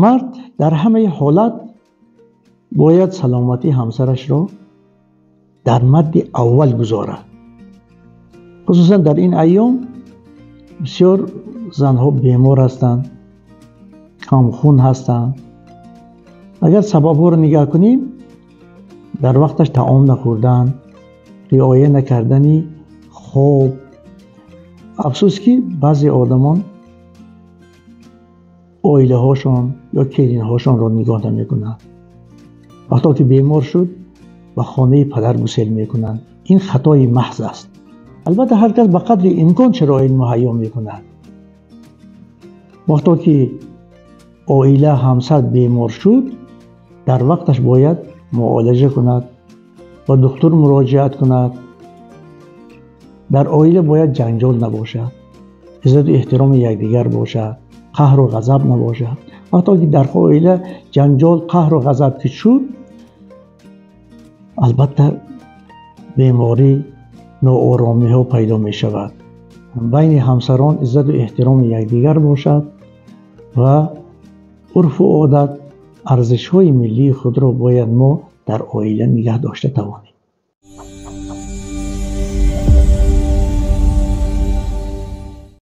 Мард дар ҳамаи ҳолат бояд саломатии ҳамсарашро дар мадди аввал гузорад. Хусусан дар ин айём бисёр занҳо бемор ҳастанд, камхун ҳастанд. Агар сабабҳоро нигаҳ кунем, дар вақташ таом нахӯрдан, риоя накардани хоб. Афсӯс, ки баъзе одамон оилаҳошон ё келинҳошонро нигоҳ намекунанд. Вақто ки бемор шуд, ба хонаи падар гусел мекунанд. Ин хатои маҳз аст. Албатта, ҳар кас ба қадри имкон шароит муҳайё мекунад. Вақто ки оила, ҳамсар бемор шуд, дар вақташ бояд муолиҷа кунад, ба духтур муроҷиат кунад. Дар оила бояд ҷанҷол набошад, иззату эҳтироми якдигар бошад, қаҳру ғазаб набошад. Вақто ки дар оила ҷанҷол, қаҳру ғазаб ки шуд, албатта, беморӣ, нооромиҳо пайдо мешавад. Байни ҳамсарон иззату эҳтироми якдигар бошад ва урфу одат, арзишҳои миллии худро бояд мо дар оила нигаҳ дошта тавонем.